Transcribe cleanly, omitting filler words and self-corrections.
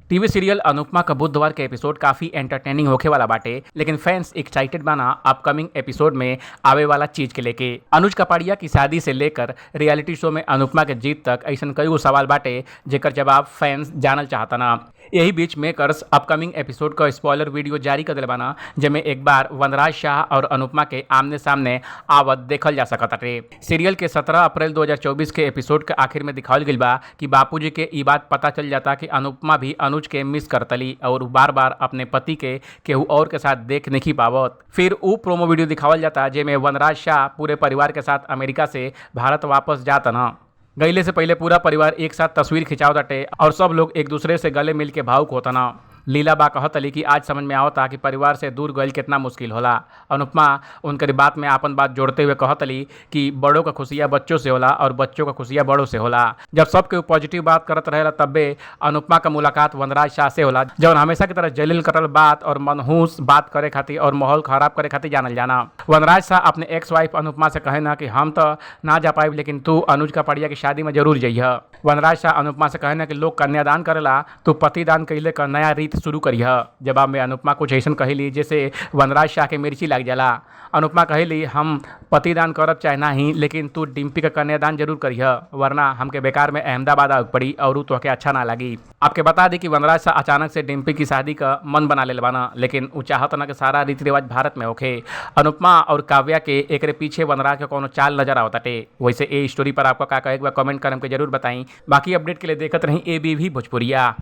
TV serial Anupama का बुधवार के एपिसोड काफी एंटरटेनिंग होखे वाला बाटे, लेकिन फैंस एक्साइटेड बाना अपकमिंग एपिसोड में आवे वाला चीज के लेके। अनुज कपाड़िया की शादी से लेकर रियलिटी शो में अनुपमा के जीत तक ऐसा कई सवाल बाटे जेकर जवाब फैंस जानल चाहता। यही बीच मेकर्स अपकमिंग एपिसोड का स्पॉइलर वीडियो जारी कर दिले बाना, जेमे एक बार वनराज शाह और अनुपमा के आमने सामने आवत देखल जा सकत बाटे। सीरियल के 17 अप्रैल 2024 के एपिसोड के आखिर में दिखावल गइल बा कि बापूजी के ई बात पता चल जाता कि अनुपमा भी अनुज के मिस करतली और बार बार अपने पति के केहू और के साथ देख नहीं पावत। फिर ऊ प्रोमो वीडियो दिखावल जाता जेमे वनराज शाह पूरे परिवार के साथ अमेरिका से भारत वापस जाता न। गईले से पहले पूरा परिवार एक साथ तस्वीर खिंचाव ताटे और सब लोग एक दूसरे से गले मिल के भावुक होता ना। लीला बा कहतली कि आज समझ में आवता कि परिवार से दूर गईल कितना मुश्किल होला। अनुपमा उनकर बात में आपन बात जोड़ते हुए कहतली कि बड़ों का खुशियाँ बच्चों से होला और बच्चों का खुशियाँ बड़ों से होला। जब सबके पॉजिटिव बात करत रहेला तब्बे अनुपमा का मुलाकात वनराज शाह से होला, जौन हमेशा की तरह जलील कटल बात और मनहूस बात करे खातिर और माहौल खराब करे खातिर जानल जाना। वनराज शाह अपने एक्स वाइफ अनुपमा से कहे ना कि हम तो ना जा पाइब, लेकिन तू अनुज कपाड़िया की शादी में जरूर जइह। वनराज शाह अनुपमा से कहे ना कि लोग कन्यादान करेला, तू पतिदान कइले का नया रीत शुरू करिह। जवाब में अनुपमा कुछ ऐसा कहली जैसे वनराज शाह के मिर्ची लाग जाला। अनुपमा कहली हम पतिदान करब चाहे नाही, लेकिन तू डिम्पी का कन्यादान जरूर करिह, वरना हमके बेकार में अहमदाबाद आवे पड़ी और तोहके अच्छा ना लगी। आपके बता दी कि वनराज शाह अचानक से डिम्पी की शादी का मन बना ले बाना, लेकिन उ चाहत ना कि सारा रीति रिवाज भारत में होखे। अनुपमा और काव्या के एकरे पीछे वनराज के कोनो चाल नजर आवताटे। वैसे ए स्टोरी पर आपका का कहे कमेंट करम के जरूर बताई। बाकी अपडेट के लिए देखत रही एबीवी भोजपुरिया।